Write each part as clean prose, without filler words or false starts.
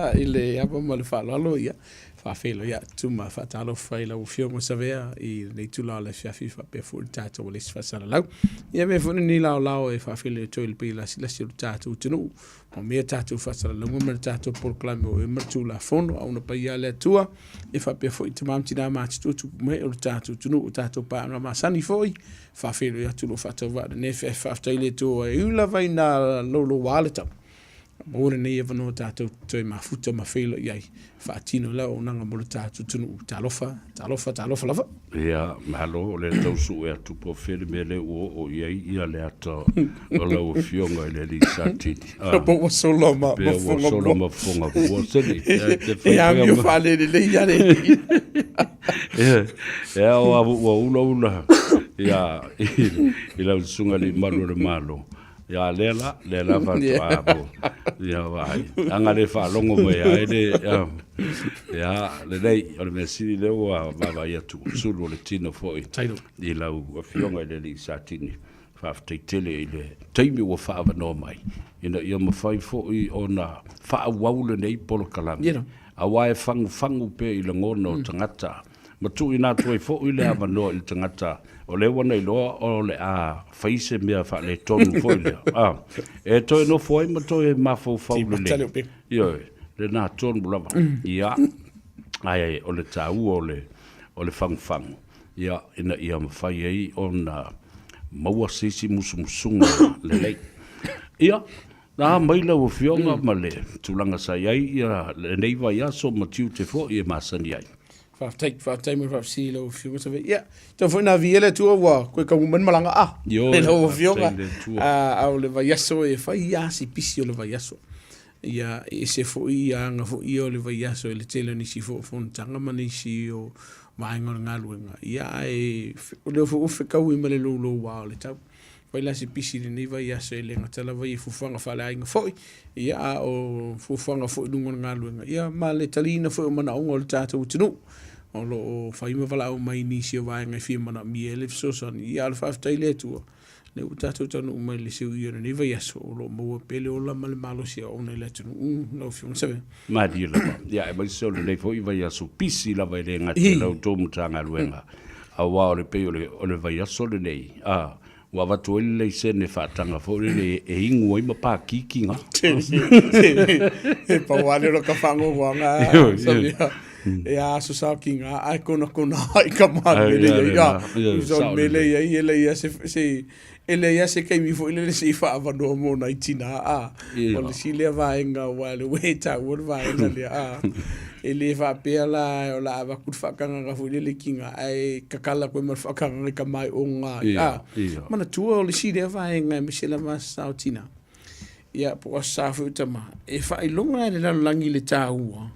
Ia, i le ava ma le faaaloalo, ia, faafeiloai atu ma faatalofa i lau Afioga Savea i lenei itula o le afiafi faapea foi le tatou alesi faasalalau. Ia avea foi lenei laolao e faafeiloai atu ai i le paia lasilasi o le tatou atunuu ma mea tatou faasalalauga ma le tatou polokalame o e ma le Tulafono a una paia a le Atua e faapea foi tama ma tina matutua tupu mai o le tatou atunuu o tatou paaga masani foi faafeiloai atu lou faatauvaa lenei faafetai le Atua e ui lava ina louloua le tau Maua lenei avanoa tatou te toe mafuta ma feiloai ai, faatino le auaunaga mo le tatou atunuu. Talofa, talofa, talofa lava. Ia, malo, o lea tau sue atu po o fea le mea lea ua oo i ai ia le ata o lau Afioga i le alii Satini. Ah, Po ua solo ma, ma ua solo ma fofoga mua. Seli, e te fai E amio faalelelei ia le alii. E ao a ua ula ula ia i lau susuga i le Malu o le Malo. Ia lea la, lea la faatoa mo. Ia vaai. Aga le faalogo mai ai le ia lelei o le mea sili lea ua vaavaai atu sulu o le tino foi i lau afioga i le alii Satini. Faafetai tele i le taimi ua faaavanoa mai ina ia mafai foi ona faaauau lenei polokalame aua e fagufagu pea i lagona o tagata ma tuuina atu ai foi le avanoa i le tagata o lea ua na iloa o le a fai se mea faaletonu foi lea, a, e toe nofo ai ma toe mafaufau lelei. Ioe, lena tonu lava. Ia, ae o le taua o le, o le fagufagu, ia, ina ia mafai ai ona maua se isi musumusuga lelei. Ia, Na mai lau Afioga ma le tulaga sa i ai lenei vaiaso ma tiute foi e masani ai. Faafetai, faafetai mo le faafesili lau Afioga Savea. Ia, tau foi na viia le Atua ua toe taunuu mai le malaga a. Ioe, lau Afioga. A o le vaiaso e fai lava si pisi o le vaiaso. Ia, e ese foi ia aga foi ia o le vaiaso i le tele o nisi foi o fonotaga ma nisi o vaega o le galuega. Ia, ae o lea foi ua fetaui ma le louloua o le tau. Fai la se pisi i lenei vaiaso e le gata lava i fuafuaga faaleaiga foi, ia a o fuafuaga foi i luga o le galuega, ia ma le taliina foi o manaoga o le tatou atunuu. O lo o fai ma valaau mai nisi o vaega e fia manaomia ai le fesoasoani, ia a o le faafetai i le Atua, lea ua tatou taunuu mai i le seuia o lenei vaiaso, o lo o maua pea le ola ma le malosi e auauna i le atunuu lau Afioga Savea. Malie lava. Ia, aemaise o lenei foi vaiaso pisi lava e le gata i la outou Matagaluega, aua o le pei o le, o le vaiaso lenei, a, ua avatu ai le laisene faataga foi lele e inu ai ma pakikiga. E pau lava lea o laka faanoanoaga, Savea. E a aso sa kiga, ae konakona ai ka mea lea i ai. Tusa o le mea lea i ai, e leai lava se, se, E leai lava se taimi foi lele se i faaavanoa mo nai tina, a. O le isi lea vaega aua o lea ua e taua le vaega lea, a. E le faapea la o le a avatu le faatagaga foi lele i tina ae tatala atu ai ma le faatagaga i tama e oga ai, a. Manatua o le isi lea vaega aemaise lava aso sa o tina, ia po o aso sa foi o tama, e faailoga e le lalolagi le taua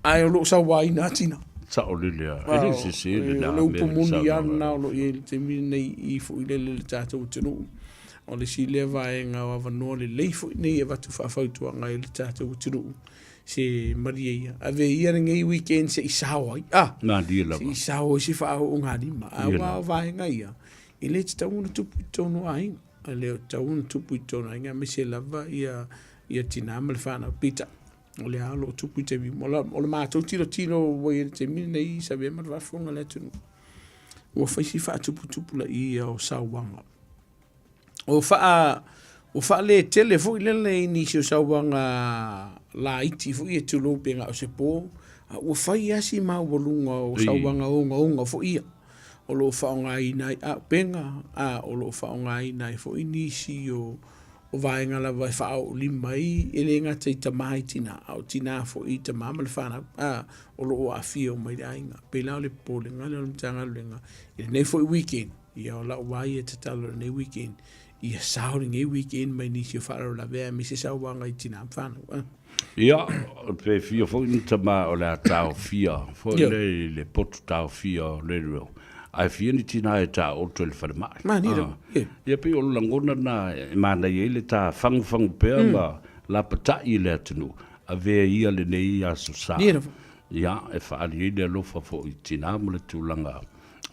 Ae o lo o sauaina lava tina. Saolele lava, e le sese lena mea. O le upu moni lava lena o lo o i ai i le taimi lenei i foi lele i le tatou atunuu. O le isi lea vaega o avanoa lelei foi nei e avatu faafautuaga ai i le tatou atunuu, se malie ia, ave ia lenei weekend se i sao ai, a, Malie lava. se i sao ai se faaoogalima. Aua o vaega ia, e le tatau ona tupu i totonu o aiga. E le tatau ona tupu i totonu o aiga, aemaise lava ia tina ma le fanau. Peitai, O lea o lo o tupu i taimi uma. O le matou tilotilo ua i ai i le taimi lenei i Savea ma le faafofoga a le atunuu, ua fai si faatuputupulaia o sauaga. Ua faa ua faaletele foi lele i nisi o sauaga laiti foi ia tulou pe na o se po, a ua fai lava si maualuga o sauaga ogaoga foi ia o lo o faaaogaina ai auupega, a o lo o faaaogaina ai foi nisi o O vaega lava e faaoolima ai, e le gata i tama i tina, a o tina foi i tama ma le fanau, a, o lo o aafia uma i le aiga. Pei la o le popolega lea o le Matagaluega i lenei foi weekend, ia o lau lava ia tatalo i lenei weekend, ia sao lenei weekend mai nisi o faalavelave aemaise sauaga i tina ma fanau. A. Ia, pe fia foi ni tama o le a taofia foi le i le poto taofia o le reo, ae fia ni tina e taoto i le falemai. Mani lava, ia. Ia pei o le lagona lena e manaia ai le ta fagufagu pea ma lapatai i le atunuu, avea ia lenei aso sa. Ia lava. Ia, e faaali ai le alofa foi i tina ma le tulaga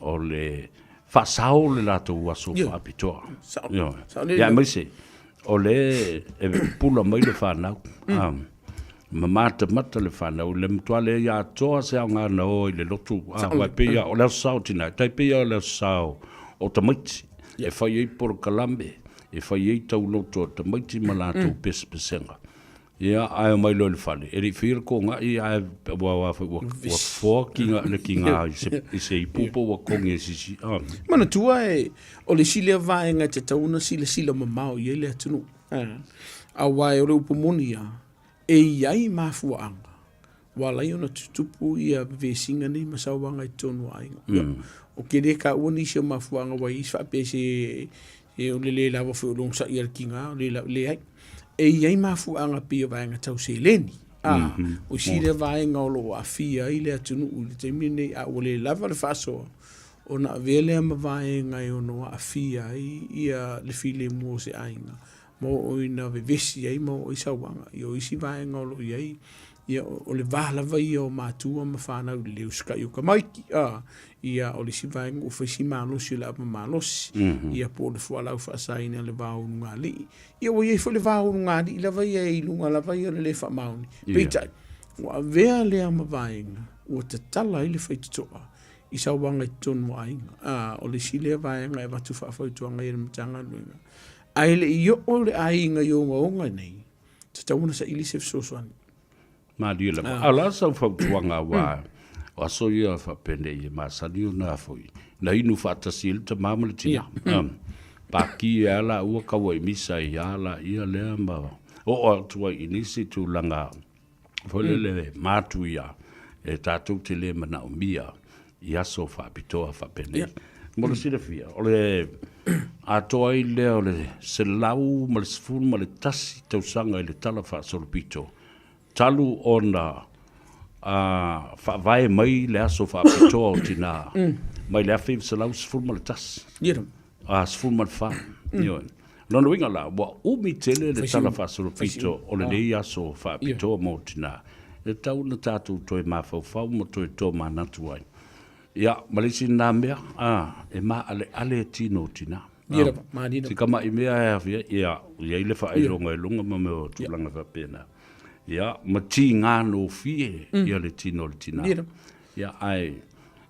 o le faasao o le latou aso faapitoa. Sao. Ia, aemaise o lea e pula mai le fanau. Ma matamata le fanau, le matua leai atoa se aoga na o i le lotu, a, aua e pei lava o le Aso Sa o Tina, e tai pei lava o le Aso Sa o tamaiti, e fai ai polokalame, e fai ai tauloto a tamaiti ma latou pesepesega. Ia, ae omai loa i le fale, e le i faia le kogai, ae ua, ua, ua, ua foa kiga, le kiga i se, i se ipu po ua kogi e se isi. Ah. Manatua e, o le isi lea vaega e tatau ona silasila mamao i ai le atunuu. Aua o le upu moni ia, e i ai mafuaaga ua ala ai ona tutupu ia vevesiga nei ma sauaga i totonu o aiga. Ou te le taua nisi o mafuaaga ua i ai faapea se e o le le lava foi o le onosai a le tiga, o le leai. E i ai mafuaaga pei o vaega tau seleni. A, o isi lea vaega o lo o aafia ai le atunuu i le taimi lenei, a ua le lava le faasoa, ona avea lea ma vaega e ono aafia ai ia le filemu o se aiga, ma oo ina vevesi ai ma oo ai sauaga. Ia o isi vaega o lo o i ai, ia o le va lava ia o matua ma fanau i le le usitai o tamaiti, a, ia o le isi vaega ua fai si malosi o le ava malosi, ia po o le fualaau faasaina i le va o ulugalii. Ia ua i ai foi le va o ulugalii lava ia i luga lava ia o le le faamaoni. Peitai, ua avea lea ma vaega ua tatala ai le faitotoa i sauaga i totonu o aiga. A, o le isi lea vaega e avatu faafautuaga i le Matagaluega, Ae le i oo le aiga i ogaoga nei, tatau ona saili se fesoasoani. Malie lava. A o le a sau fautuaga aua o aso ia faapenei e masani ona foi na inu faatasi ai le tama ma le tina. Paki ai lava laua tau ai misa ai lava laia lea ma oo atu ai i nisi tulaga foi lele matuia e tatou te le manaomia i aso faapitoa faapenei. Mo le silafia, o le atoa ai lea o le 111 tausaga i le Tala Faasolopito talu ona faavae mai le aso faapitoa o tina mai le 1911. A, 14. Ioe. Lona uiga la, ua umi tele le Tala Faasolopito o lenei aso faapitoa mo tina, e tatau ona tatou toe mafaufau ma toe tomanatu ai. Ia, ma le isi lena mea, a, e maaleale tino o tina. Ia lava, malie Si tama'i mea e aafia, ia, e i ai le faailoga i luga ma mea o tulaga faapena. Ia, ma tiga gofie ia le tino o le tina. Ia lava. Ia, ae,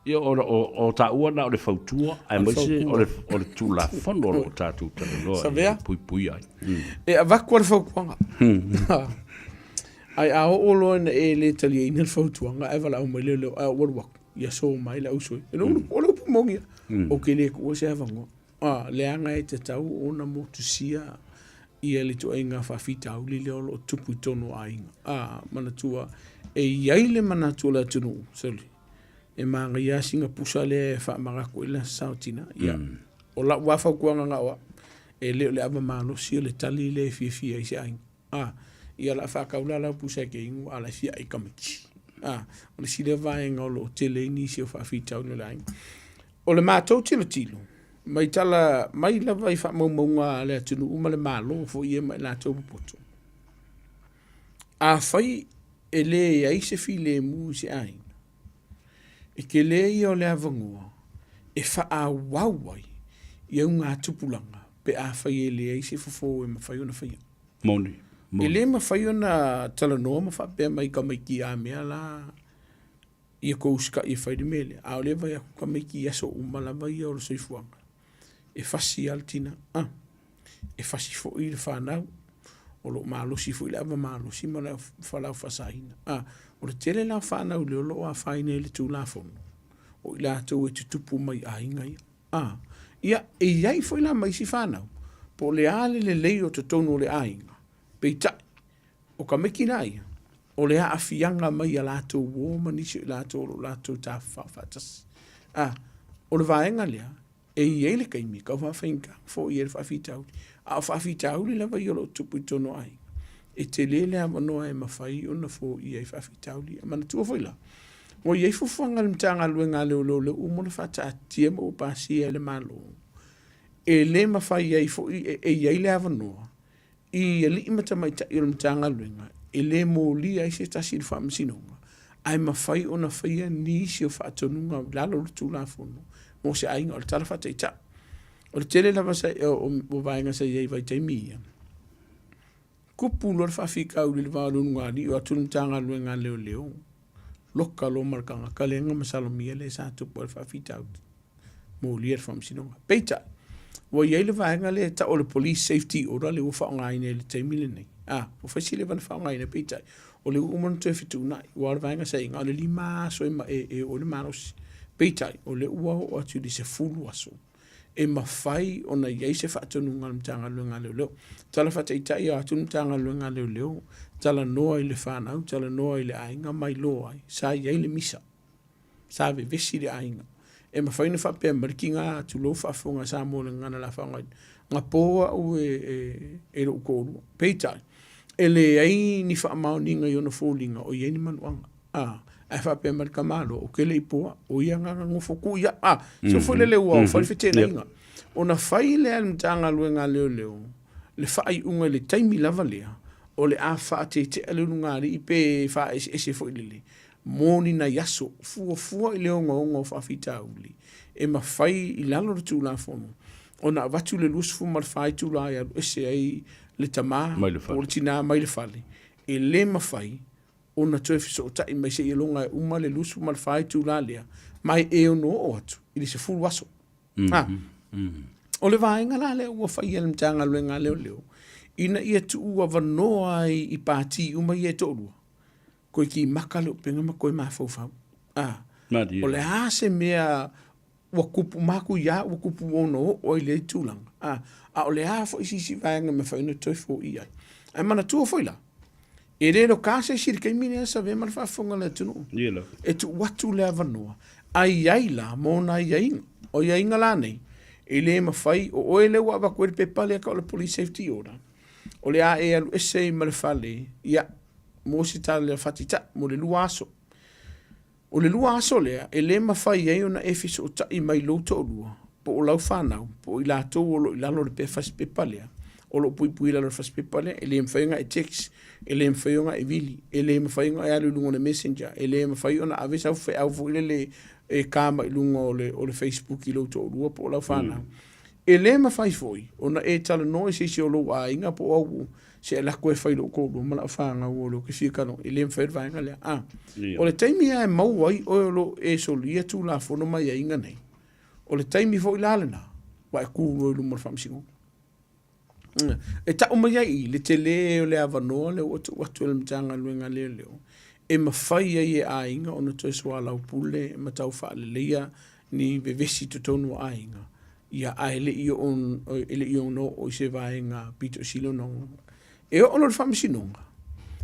ia, o, o, o taua na o le fautua, aemaise o le, o le Tulafono o lo o tatou talanoa Savea? e puipuia ai. E avatu lava le fautuaga. Ae a oo loa ina e le taliaina le fautuaga ae valaau mai lea o leo, ae ou alu atu, ia so mai le ausoi. E o le upu moni lava, ou te le tuua se avanoa. A, leaga e tatau ona motusia ia le ituaiga faafitauli lea o lo o tupu i totonu o aiga. A, manatua, e i ai le manatu o le atunuu, sole, e manaia lava sina pusa lea e faamanatu ai le Aso Sa o Tina. Ia, o lau lava fautuaga na o au, e le o le ava malosi o le tali lea e fiafia ai se aiga. A, ia o le a faatau la lau pusa e te inu a o la e fia ai tamaiti. A, o le isi lea vaega o lo o tele ai nisi o faafitauli o le aiga. O le matou tilotilo, mai tala mai lava i faamaumauga a le atunuu ma le Malo foi ia ma i latou popoto, afai e leai se filemu i se aiga, e tele ia o le avanoa e faaauau ai i augatupulaga pe afai e leai se fofo e mafai ona faia. Moni, moni. E le mafai ona talanoa ma faapea mai i tamaiti a mea la ia tou usitai e fai le mea lea, a o lea e vaai atu tamaiti i aso uma lava ia o le soifuaga, e fasi lava le tina, a, e fasi foi le fanau, o lo o malosi foi le ava malosi ma le fualaau faasaina. A, o le tele la o fanau lea o lo o afaina i le Tulafono, o i latou e tutupu mai i aiga ia. A, ia, e i ai foi la ma isi fanau, po o le a le lelei o totonu o le aiga, peitai, O tamaiti la ia, o le aafiaga mai i a latou uo ma nisi o i latou o lo o latou tafafao faatasi. A, o le vaega lea, e i ai le taimi e tau faafaigata foia ai le faafitauli, a o faafitauli lava ia o lo o tupu i totonu o aiga, e tele le avanoa e mafai ona foia ai faafitauli ia. Manatua foi la, ua i ai fuafuaga a le Matagaluega a Leoleo lea ua uma ona faataatia ma ua pasia e le Malo, e le mafai ai foi, e i ai le avanoa i alii ma tamaitai o le Matagaluega e le molia ai se tasi i le Faamasinoga, ae mafai ona faia nisi o faatonuga i lalo o le Tulafono mo se aiga. O le tala faataitai, o le tele lava o vaega sa i ai i vaitaimi ia, Tupu loa le faafitauli i le va o le ulugalii o atu le Matagaluega a Leoleo, loka loa ma le tagata lea na masalomia lea sa tupu ai le faafitauli, molia i le faamasinoga. Peitai, ua i ai le vaega lea e tau o le Police Safety Order lea ua faaaogaina i le taimi lenei. A, ua fai si leva ona faaaogaina, peitai, o lea ua uma ona toe fetuunai, aua o le vaega sa i ai, na o le 5 aso e oo ai le malosi. Peitai, o lea ua oo atu i le 10 aso e mafai ona i ai se faatonuga a le Matagaluega a Leoleo. Tala faataitai atu le Matagaluega a Leoleo, talanoa i le fanau, talanoa i le aiga ma iloa ai, sa i ai le misa, sa vevesi le aiga. E mafai ona faapea mai le tiga, tulou faafofoga a Samoa i le gagana o le a faaaogaina, na po au e lou toalua. Peitai, e leai ni faamaoniga i ona foliga o i ai ni manuaga. A, ae faapea mai le tamaloa, ou te le i poa, o ia na na nofo tuu ia. A, so foi lele ua fai le feteenaiga. Ona fai lea e le Matagaluega a Leoleo le faaiuga i le taimi lava lea, o le a faatetea le ulugalii pe faaeseese foi lele mo ni nai aso, fuafua i le ogaoga o faafitauli e mafai i lalo o le Tulafono ona avatu le 24 itula e alu ese ai le tama po o le tina mai le fale, e le mafai ona toe fesootai mai seiloga e uma le 24 itula lea, ma e ono oo atu i le 10 aso. Ha. O le vaega la lea ua fai e le Matagaluega a Leoleo, ina ia tuu avanoa ai i pati uma ia e toalua, toe kimaka le upega ma toe mafaufau. A, o le a se mea ua tupu matuia, ua tupu ua ono oo ai i lea tulaga, a, a o le a foi se isi vaega e mafai ona toe foia ai. Ae manatua foi la, e le loka se isi i le taimi lea Savea ma le faafofoga a le atunuu. E tuu atu le avanoa, a i ai la ma ona aiaiga. O aiaiga la nei, e le mafai, o oe lea ua avatu ai le pepa lea e tau o le Police Safety Order, o le a e alu ese ai ma le fale, ia, mo se tala faataitai, mo le 2 aso. O le 2 aso lea, e le mafai ai ona e fesootai mai i lou toalua, po o lau fanau, po o i latou o lo o i lalo o le fasipepa lea, o lo o puipui i lalo o le fasipepa lea. E le mafai ona e text, e le mafai ona e vili, e le mafai ona e alu i luga o le messenger, e le mafai ona ave sau feau foi lele e kama i luga o le Facebook i lou toalua po o lau fanau. E le mafai foi ona e talanoa i se isi o lou aiga po o au se alu atu e fai lou toalua ma lau fanau o lea ou te fia talanoa, e le mafai le vaega lea. A, o le taimi lava e maua ai oe o lo o e solia Tulafono ma aiaiga nei, o le taimi foi la lena ua e tu loa i luma o le Faamasinoga. E tau mai ai i i le tele o le avanoa lea ua tuu atu e le Matagaluega a Leoleo e mafai ai e aiga ona toe soalaupule ma tau faaleleia ni vevesi i totonu o aiga, ia ae le i oo e le i ono oo i se vaega pito sili ona e oo loa i le faamasinoga,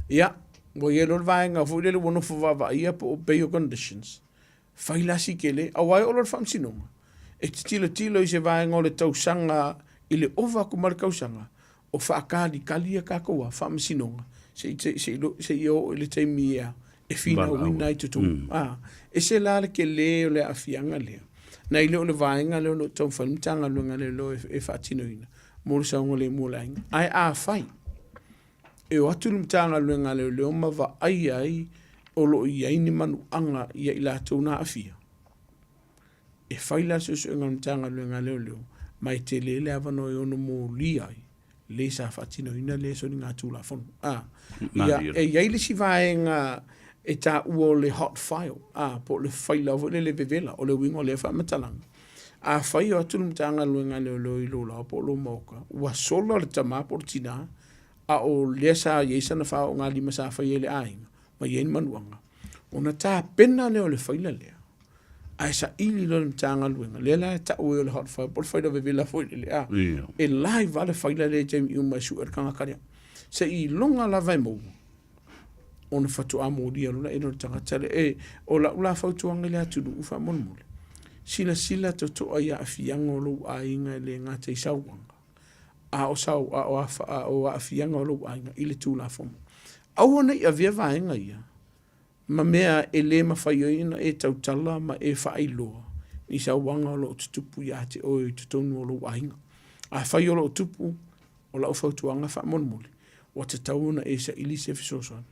ia ua i ai loa le vaega foi lele ua nofo vaavaaia po o bail conditions, fai la si tele, aua e oo loa i le faamasinoga, e te tilotilo i se vaega o le tausaga i le ova atu ma le tausaga, o faatalikali a tatou a faamasinoga seia oo i le taimi e finauina ai totonu. A, ese la le tele o le aafiaga lea, nai lo le vaega lea o lo o taumafai le Matagaluega a Leoleo e faatinoina mo le saogalemu o le aiga. Ae afai e o atu le Matagaluega a Leoleo ma vaaia ai o lo o i ai ni manuaga ia i latou na aafia, E fai la le suesuega a le Matagaluega a Leoleo, ma e tele le avanoa e ono molia ai le sa faatinoina lea soligatulafono. A, ia, e i ai le isi vaega e taua o le hot file, a, po o le faila foi lele vevela, o le uiga o lea faamatalaga, afai o atu le Matagaluega a Leoleo i lou laoa po o lou maota, ua sola le tama po o le tina, a o lea sa i ai sana faaoogalima sa faia e le aiga, ma i ai ni manuaga, ona tapena lea o le faila lea, ae saili loa le Matagaluega, lea la e tau ai o le hot file, po o le faila vevela foi lele, a, e live lava le faila lea i taimi uma e sue ai le tagata lea. Seiloga lava e maua, ona faatoa molia loa lea o le tagata lea. E, o lau la fautuaga i le atunuu faamolemole, silasila totoa i aafiaga o lou aiga e le gata i sauaga, a o sau, a o, a o aafiaga o lou aiga i le Tulafono. Aua ne i avea vaega ia ma mea e le mafai ai ona e tautala ma e faailoa i sauaga o lo o tutupu ia te oe i totonu o lou aiga. Afai o lo o tupu, o lau fautuaga faamolemole, ua tatau ona e saili se fesoasoani.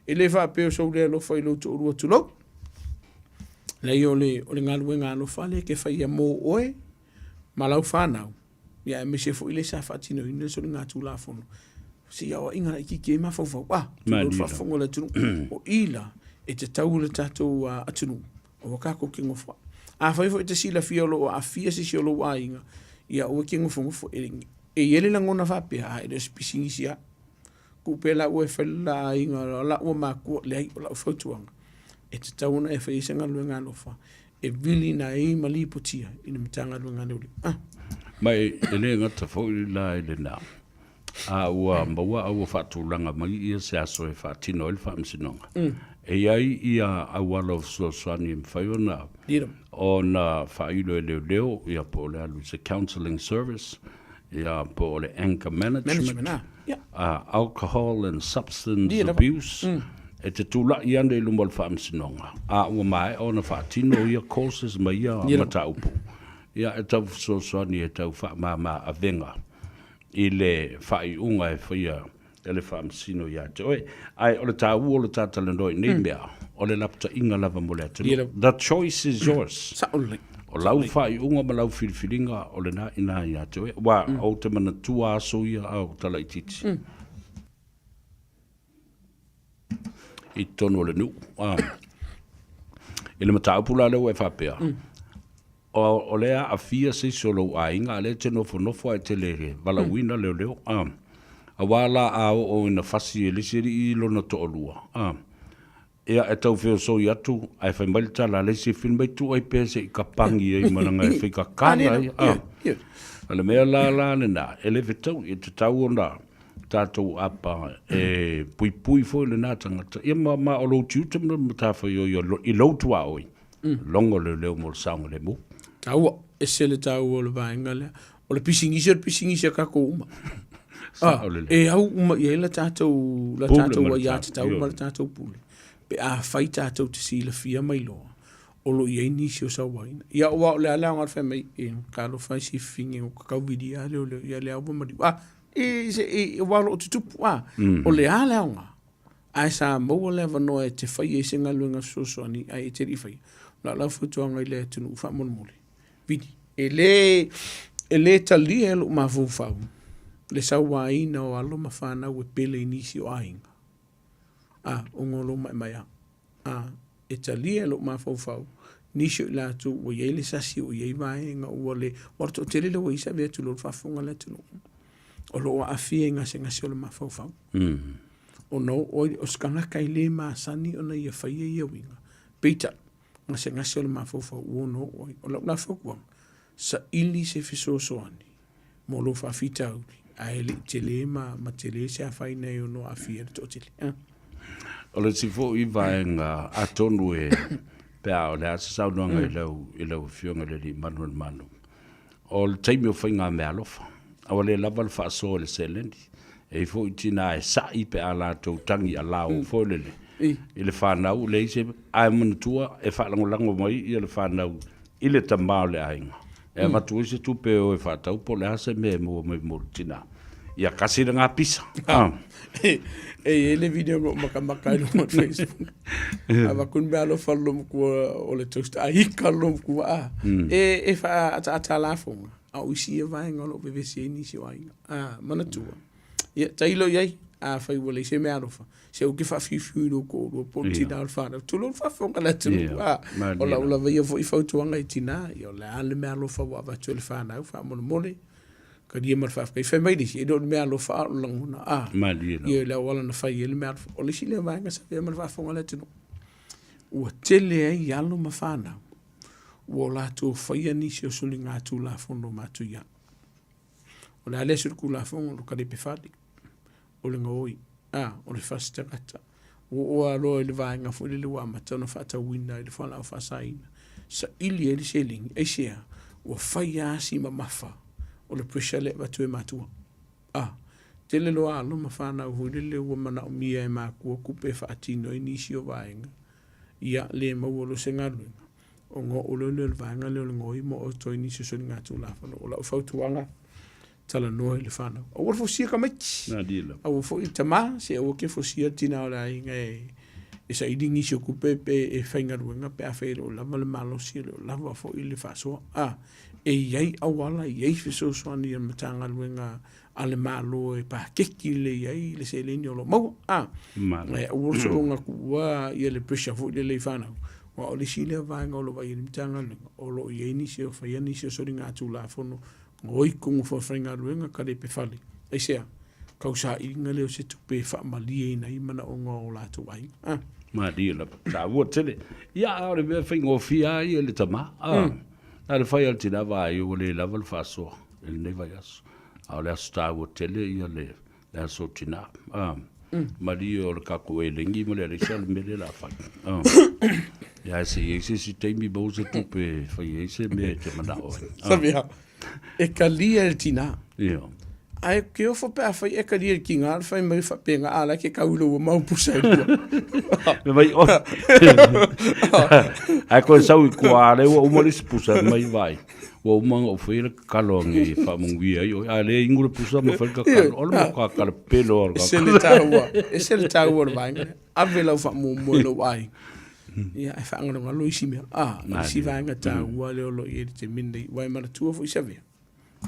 E le faapea o sou le alofa i lou toalua, tulou. Leai, o le, o le galuega alofa lea e te faia mo oe ma lau fanau, ia aemaise foi le sa faatinoina le soligatulafono. Se i aoaiga laitiiti ai mafaufau, a, tulou le faafofoga o le atunuu. O i la e tatau i le tatou atunuu, aua tatou te nofoai. Afai foi e te silafia o lo o aafia se isi o lou aiga, ia aua e te nofonofo. E i ai le lagona faapea, a e le o se pisinisi lava. Tuu pea laua e fai le la aiga, o laua matua, leai, o lau fautuaga, e tatau ona e faia se galuega alofa e viliina ai ma lipotia i le Matagaluega a Leoleo. Ah. Ma e le gata foi la i lena, a ua maua a ua faatulaga mai ia se aso e faatino ai le faamasinoga. E i ai ia auala o fesoasoani e mafai ona ona faailo e leoleo, ia po o le alu i se counselling service, ia po o le anger management, management yeah. Alcohol and substance yeah, abuse, e te tula'i ane i luma o le faamasinoga, a ua maea ona faatino ia courses ma ia yeah. mataupu, ia e tau fesoasoani e tau faamama avega i le faaiuga e faia e le faamasino ia te oe. Ae o le taua o le ta talanoa i nei mea, o le lapataiga lava mo le atunuu. The choice is yours. Sao lelei. O lau faaiuga ma lau filifiliga o lena i ina ia te oe. Aua ou te manatua aso ia a o talaitiiti i totonu o le nuu. I le mataupu la lea ua e faapea, O lea aafia se isi o lou aiga, a o lea e te nofonofo ae e te le valaauina leoleo, a. Aua la a oo ina fasi e le isi alii lona toalua, a. Ia, e tau feosoi atu, ae fai mai le tala a le isi, fili mai tuu ai pea se i kapangi ai ma leaga e faigakana ai, a. O le mea la la lena, e le fetaui, e tatau ona tatou apa e puipui foi lena tagata, ia ma o lou tiute ma le matafaioi i lou tuaoi, Logo leoleo mo le saogalemu. Taua, ese le taua o le vaega lea. O le pisinisi o le pisinisi a tatou uma. Sao lelei. E au uma i ai la tatou, la tatou aiatatau ma le tatou pule. Pe afai tatou te silafia mai loa, o lo o i ai nisi o sauaina. Ia aua o le a le aoga o le fai mai, e talofa e si fafine ua tatau vilia leoleo, ia lea ua maliu. A, e, se, e, aua o lo o tutupu, a, o le a le aoga? Ae sa maua le avanoa e te fai ai se galuega fesoasoani ae e te le i faia. O lau fautuaga i le atunuu faamolemole, vili, e le, e le talia e lou mafaufau le sauaina o alo ma fanau e pele i nisi o aiga. A, ona o lou maemaea. A, e talia e lou mafaufau nisi o i latou ua i ai le sasi ua i ai vaega ua le, ua toatele lea ua i ai se ave atu i lou faafofoga a le atunuu o lo o aafia i gasegase o le mafaufau. Ona o se tagata e le masani ona ia faia ia uiga. Peitai, gasegase o le mafaufau ua ono oo ai. O lau la fautuaga, saili se fesoasoani mo lou faafitauli, ae le i tele ma, ma tele se afaina e ono aafia ai le toatele. Eh. O le isi foi vaega atonu e pe a o le a se saunoaga i lau, i lau Afioga i le Alii Malu o le Malo, O le taimi o faiga meaalofa, a ua le lava le faasoa i le seleni. E i ai foi tina e sa'i pe a latou tagi alao foi lele i le fanau, leai se, ae manatua e faalagolago mai ia le fanau i le tama o le aiga e avatu ai se tupe e o e faatau po o le a se mea e maua mai mo le tina. Ia kasi lena pisa. E i ai le video na ou makamaka ai i luga o le Facebook. Avatu le meaalofa a le loomatua o le toaster, a ika le loomatua a. E, e faaataata lafoga, a o isi ia vaega o lo o vevesi ai nisi o aiga. A, manatua, ia, tailo i ai, afai ua leai se meaalofa, se aua e te faafiufiu i lou toalua po o le tina o le fanau, tulou le faafofoga a le atunuu. A, o lau lava ia foi fautuaga i tina, ia o le a le meaalofa ua avatu e le fanau, faamolemole, Talia ma le faafetai. Fai mai le isi, e le o le mea alofa a o le lagona. A, Malie lava. Ia, le auala na fai ai le mea alofa. O le isi lea vaega sa avea ma le faafofoga a le atunuu, ua tele ai alo ma fanau ua o latou faia nisi o soligatulafono matuia. O le a lea solitulafono? O le kalepe fale, o le gaoi, a, o le fasi tagata. Ua oo lava loa i le vaega foi lele ua amata ona faatauina i le fualaau faasaina, saili ai le seleni. Aisea? Ua fai lava si mamafa o le pressure lea e avatu e matua. A, tele loa alo ma fanau foi lele ua manaomia e matua tupe e faatino ai nisi o vaega, ia le maua loa se galuega, ona oo loa lea o le vaega lea o le gaoi ma oto ai nisi o soligatulafono. O lau fautuaga, talanoa i le fanau. Aua le fosia tamaiti. Aua foi tama, se aua ke fosia le tina o le aiga e, e saili nisi o tupe pe e faigaluega pe afai e le o lava le malosi, e le o lava foi le faasoa. A, e i ai auala, e i ai fesoasoani a le Matagaluega a le Malo e pakeki lelei ai le seleni o lo o maua. A, ae aua le soona tuua ia le pressure foi lele i fanau, aua o le isi lea vaega o lo o vaai i ai le Matagaluega, o lo o i ai nisi o faia nisi o soligatulafono Oi kogo faafaigaluega ka le pefale. Aisea? Kau sailiga lea o se tupe e faamalieina ai manaoga o latou aiga. Ah. Malie lava. Taua tele. Ia, a o le mea faigofie lava ia i le tama. Ah. Na o le fai lava o le tina vaai ua le lava le faasoa i lenei vaiaso. A o le aso taua tele ia le le aso tina. Ah. Malie o le tatou elegi ma le alaisa le mea lea o le a fai. Ah. Ia, ae se i ai se isi taimi maua se tupe e fai ai se mea e te manao ai. Ah. Savea, e kalia e le tina. Ia. Ae ke ofo pe a fai e kalia e le kinga, le fai mai whapenga, a la ke kau i ua mau pusa e lua. Me mai, oi. Ae koe sau i kua, a le ua uma le isi pusa mai vai. Ua uma ona ou faia le kakalo ange e faamanuia ai oe, a le inu le pusa ma fai le kakalo, o le matua kalapelo lava o le kakalo. Ese le taua, ese le taua o le vaega lea. Ave lau faamuamua i lou aiga. Ia, ae faagalogalo isi mea. A, o le isi vaega taua lea o lo o i ai i le taimi lenei, aua e manatua foi Savea,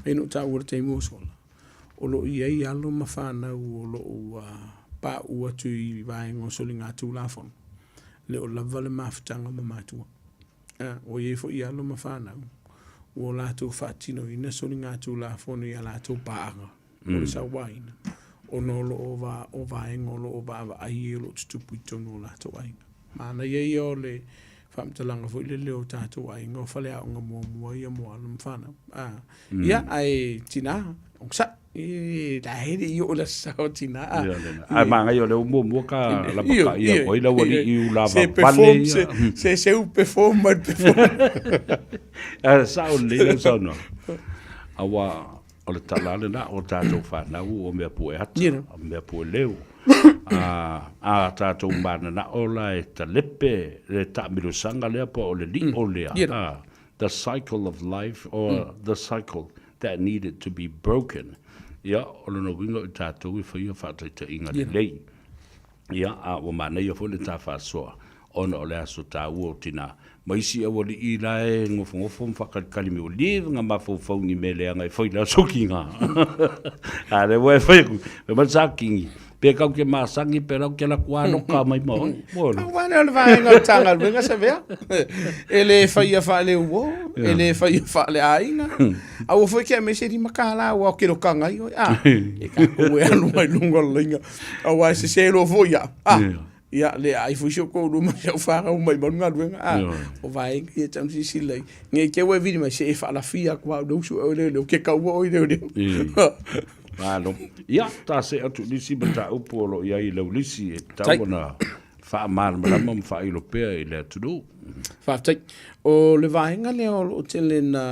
pei ona ou taua i le taimi ua sola, o lo o i ai alo ma fanau o lo o ua pauu atu i vaega o soligatulafono, e le o lava le mafutaga ma matua. A, ua i ai foi alo ma fanau ua latou faatinoina soligatulafono i a latou paaga o le sauaina, ona o lo o va, o vaega o lo o vaavaai ai o lo o tutupu i totonu o latou aiga. Manaia ia o le faamatalaga foi lele o tatou aiga o faleaoga muamua ia mo alo ma fanau. A, ia, ae tina, onosai. E la e le i oo i le aso sa o tina. Ae manaia o lea ua muamua ka lapakaia atu ai le aualii ulava vale ia. Se se u perform mai perform. Ae sao lelei lau saunoaga. Aua o le tala lava lena o tatou fanau o mea pue ata, o mea pue leo. A tatou mananao la e talepe le taamilosaga lea po o le lio lea, the cycle of life or the cycle that needed to be broken. Ia, o lona uiga o i tatou e faia faataitaiga lelei. Ia, a ua manaia foi le ta faasoa ona o le aso taua o tina ma isi aualii la e nofonofo ma faakalikali mai, ua leva ona mafaufau i ni mea leaga e fai i le aso kiga. A o lea ua e fai atu, fai mai le Satini, Pe kau ke masani pe lau ke laku aloka mai ma oi. Pau lava lea o le vaega o le Matagaluega Savea. E le faia faaleuo, e le faia faaleaiga. Aua foi ke aemaise $5 aua o kelokaga ai oe. A, e tatou e alu mai luga o le laina. Aua e sese loa foi ia. A, ia le ai foi si ou toalua ma si au fanau maimau le galuega. A, o vaega ia e tatau ona silasila i ai. Ne i te i ua e vili mai, se e faalafia atu lava au i le uso e oe leo, ke kaua oe leo leo. Malo. Ia, ta see atu i nisi mataupu o lo o i ai i lau lisi e tatau ona faamalamalama ma faailo pea i le atunuu. Faafetai. O le vaega lea o lo o tele na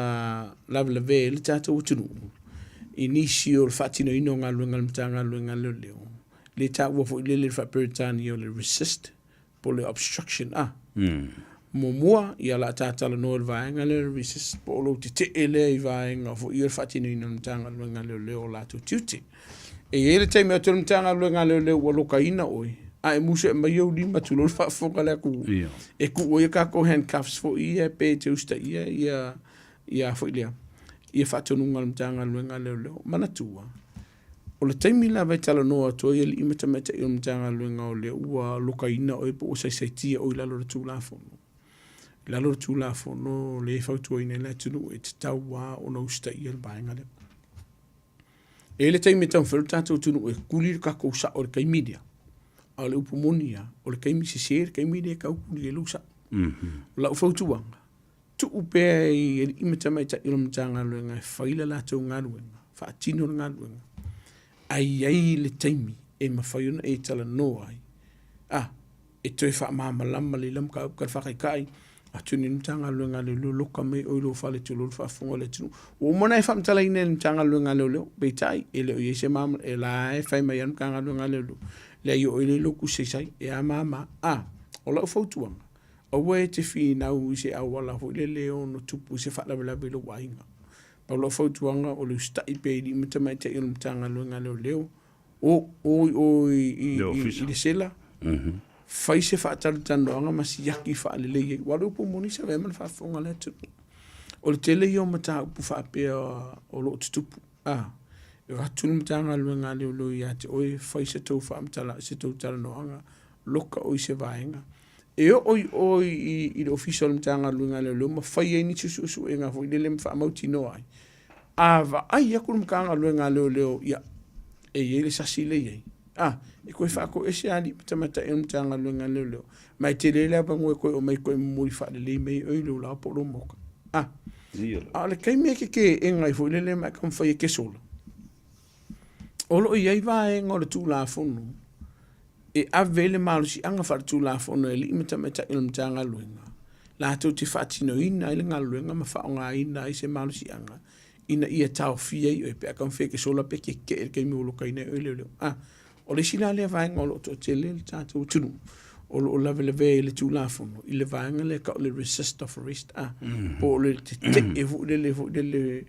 lavelave ai le tatou atunuu i nisi o le faatinoina o galuega a le Matagaluega a Leoleo, le taua foi lele i le faa-Peretania o le resist po o le obstruction a. Muamua, ia o le a ta talanoa i le vaega lea o le resist po o lou tetee lea i vaega foi ia o le faatinoina o le Matagaluega a Leoleo o latou tiute. E i ai le taimi atu o le Matagaluega a Leoleo ua lokaina oe, a e musu e aumai ou lima tulou le faafofoga a le atunuu, e tuu ai a tatou handcuffs foi ia pe e te usitaia ia ia foi lea, ia faatonuga a le Matagaluega a Leoleo. Manatua, O le taimi lava e talanoa atu ai alii ma tamaitai o le Matagaluega o lea ua lokaina oe po ua saisaitia oe i lalo o le Tulafono. I lalo o le Tulafono lea e fautuaina ai le atunuu e tatau lava ona usitaia le vaega lea. E i ai le taimi e taumafai ai le tatou atunuu e tuli le tatou sao i le taimi lea, a o le upu moni lava, o le taimi sese le taimi lea e tau tuli ai lou sao. O lau fautuaga, tuu pea i alii ma tamaitai o le Matagaluega e fai le latou galuega, faatino le galuega, ae i ai le taimi e mafai ona e talanoa ai, a, e toe faamalamalama lelei lau mataupu talafātaitai atu nei le Matagaluega a Leoleo, loka mai oe i lou fale tulou le faafofoga a le atunuu. Ua uma ona e faamatalaina e le Matagaluega a Leoleo, peitai, e le o i ai se malamalama, e la e fai mai lava le Matagaluega a Leoleo, leai o oe lea e i lou tusi saisai, e a ma a ma a. A, o lau fautuaga, Aua e te finau i se auala foi lele e ono tupu i se faalavelave i lou aiga. Pau lau fautuaga o le usitai pea i alii ma tamaitai o le Matagaluega a Leoleo, o, o i o i, i, i, i le sela, mm -hmm. Fai se faatalatalanoaga ma siaki faalelei ai, aua o le upu moni sa avea ma le faafofoga a le atunuu. O le tele ia o mataupu faapea o lo o tutupu, a, e o atu le Matagaluega a Leoleo ia te oe e fai se tou faamatala, se tou talanoaga, loka oe i se vaega. E oo i o i le Ofisa o le Matagaluega a Leoleo ma fai ai nisi suesuega foi lele ma faamautinoa ai. A vaai atu le Matagaluega a Leoleo, ia, e i ai le sasi lea e i ai, a, e toe faatoese alii ma tamaitai o le Matagaluega a Leoleo, ma e tele le avanoa e toe aumai e toe momoli faalelei mai ai oe i lou laoa po o lou maota. A, a o le taimi e te teena ai foi lele ma e taumafai e te sola, o lo o i ai vaega o le Tulafono e ave ai le malosiaga faaletulafono e alii ma tamaitai o le Matagaluega latou te faatinoina ai le galuega ma faaaogaina ai se malosiaga ina ia taofia ai oe pe a taumafai e te sola pe tetee i le taimi ua lokaina ai oe e leoleo. A, o le isi la lea vaega o lo o toatele le tatou atunuu o lo o lavelavea i le Tulafono i le vaega lea e tau o le resist of arrest, a, po o le tetee foi lele foi lele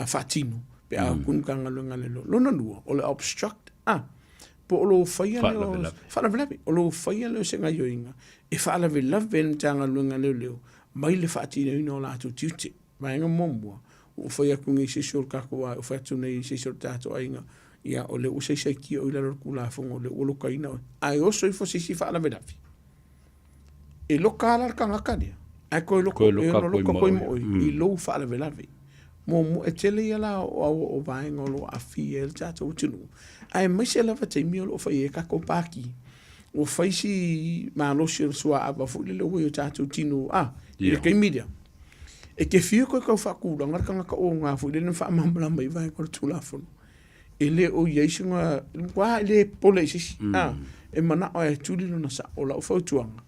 faatino pe a o atu le Matagaluega a Leoleo. Lona lua, o le obstruct, a, po o lou faia lea o faalavelave, o lou faia lea o se gaoioiga e faalavelave ai le Matagaluega a Leoleo mai le faatinoina o latou tiute. Vaega muamua, ua ou fai atu nei i se isi o le tatou ua fai atu nei i se isi o le tatou aiga, ia o lea ua saisaitia oe i lalo o le Tulafono, o lea ua lokaina oe. Ae oso ifo se isi faalavelave, e loka lava la le tagata lea, ae toe loka, e ono loka koe ma oe i lou faalavelave. Muamua, e tele ia la o vaega o lo o aafia ai le tatou atunuu, aemaise lava taimi o lo o fai ai tatou pati. Ua fai si malosi o le suaava foi lele ua i o tatou tino, a, i le taimi lea, e te fiu e toe tau faatulaga le tagata oga foi lele na faamalamalama i vaega o le Tulafono. E le o i ai sina, matua le popole i se isi, a, e manao lava e tuli lona sao. O lau fautuaga,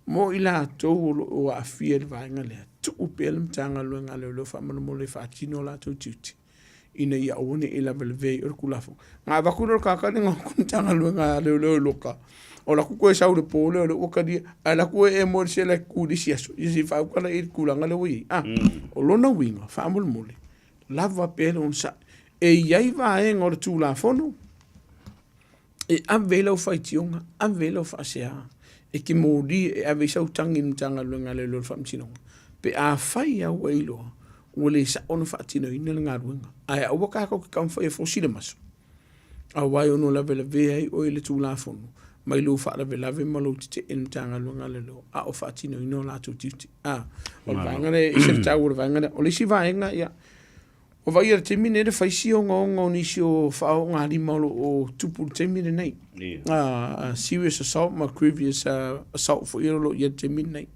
mo i latou o lo o aafia i le vaega lea, tuu pea le Matagaluega a Leoleo faamolemole e faatino o latou tiute ina ia aua ne i lavelavea i o le Tulafono. Na avatu lea o le tagata lea na o atu i le Matagaluega a Leoleo e loka, o alu atu toe sau i le po lea o lea ua talia, ae alu atu ee moe i le sela e tu i le isi aso, ia se i faauta lea i le tulaga lea ua i ai. A, o lona uiga, faamolemole, lava pea le onosai. E i ai vaega o le Tulafono e ave ai lau faitioga, ave ai lau faasea, e te moli e ave ai sau tagi i le Matagaluega a Leoleo o le Faamasinoga, pe afai lava ua e iloa ua le sao ona faatinoina le galuega. Ae aua tatou te taumafai e fosi le maso, aua e ono lavelavea ai oe i le Tulafono mai lou faalavelave ma lou tetee i le Matagaluega a Leoleo a o faatinoina o latou tiute. A, o le vaega lea e ese le taua o le vaega lea. O le isi vaega, ia, ua vaaia i le taimi lenei le fai si ogaoga o nisi o faaoogalima o lo o tupu i le taimi lenei. Serious assault ma grievous assault foi o lo o i ai i le taimi lenei.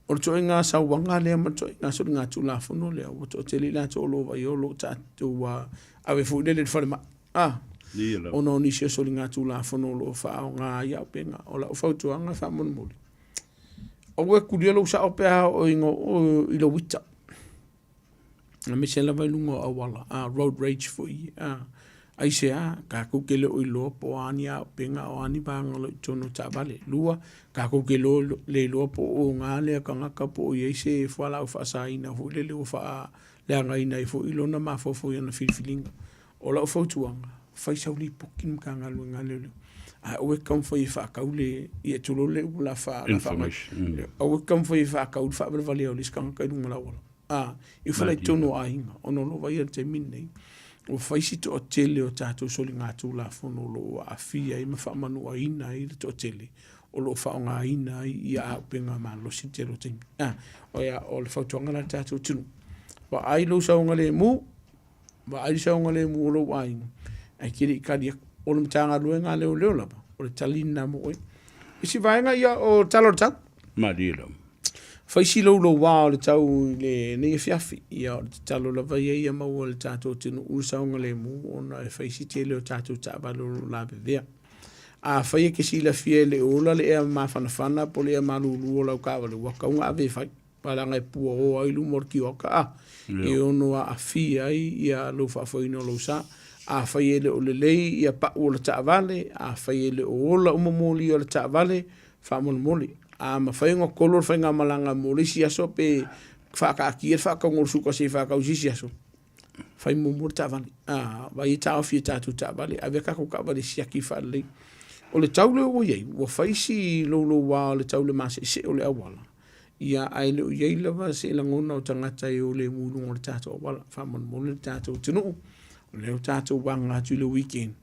O le ituaiga sauaga lea ma le ituaiga soligatulafono lea ua toatele i latou o lo o vaaia o lo o tatou ave foi lele i le falemai. Ona o nisi o soligatulafono o lo o faaaoga ai auupega. O lau fautuaga faamolemole, aua e kulia lou sao pe a oo i lou ita. Aemaise lava i luga o auala, a road rage foi, a aisea, tatou te le o iloa po o a ni auupega a o a ni vaega o lo o i totonu o taavale. Lua, tatou te le iloa po o oga lea tagata po o i ai se fualaau faasaina foi lele ua faaleagaina ai foi lona mafaufau i ana filifiliga. O lau fautuaga, fai sau lipoti i le Matagaluega a Leoleo, ae aua e te taumafai e faatau le, ia tulou le upu o le a Information. Aua e te taumafai e faatau le faavalevalea o le isi tagata i luga o le auala. A, e ufala i totonu o aiga, ona o lo o vaaia i le taimi lenei, ua fai si toatele o tatou soligatulafono o lo o aafia ai ma faamanuaina ai le toatele o lo o faaaogaina ai ia auupega malosi i le tele o taimi. A, o le fautuaga la i le tatou atunuu, vaai lou saogalemu, Vaai le saogalemu o lou aiga, ae te le i tali atu. O le Matagaluega a Leoleo lava, o le tali lena mo oe. Isi vaega ia o tala o le tau. Malie lava. Fai si louloua o le tau i lenei afiafi. Ia o le tatalo lava ia ia maua e le tatou atunuu le saogalemu ona e fai si tele o tatou taavale o lo o lavevea. Afai e te silafia e le o ola le ea mafanafana po o le ea malulu o lau taavale, ua tatau ona ave e fai. Leaga e puaoa ai luma o le tioata a, e ono aafia ai ia lou faafoeina o lou sa. Afai e le o lelei ia pau o le taavale, afai e le o ola uma moli o le taavale, faamolemole, a mafai ona kolo le faigamalaga mo le isi aso pe faakaatia le faatauga o le suka se i faatau i se isi aso, fai muamua le taavale. A, vaai e taofi e tatou taavale, ave a tatou taavale e siaki faalelei. O le tau lea ua i ai, ua fai si louloua o le tau le maseesee o le auala, ia ae le o i ai lava se lagona o tagata e o lemu i luga o le tatou auala. Faamolemole le tatou atunuu, o lea ua tatou aga atu i le weekend,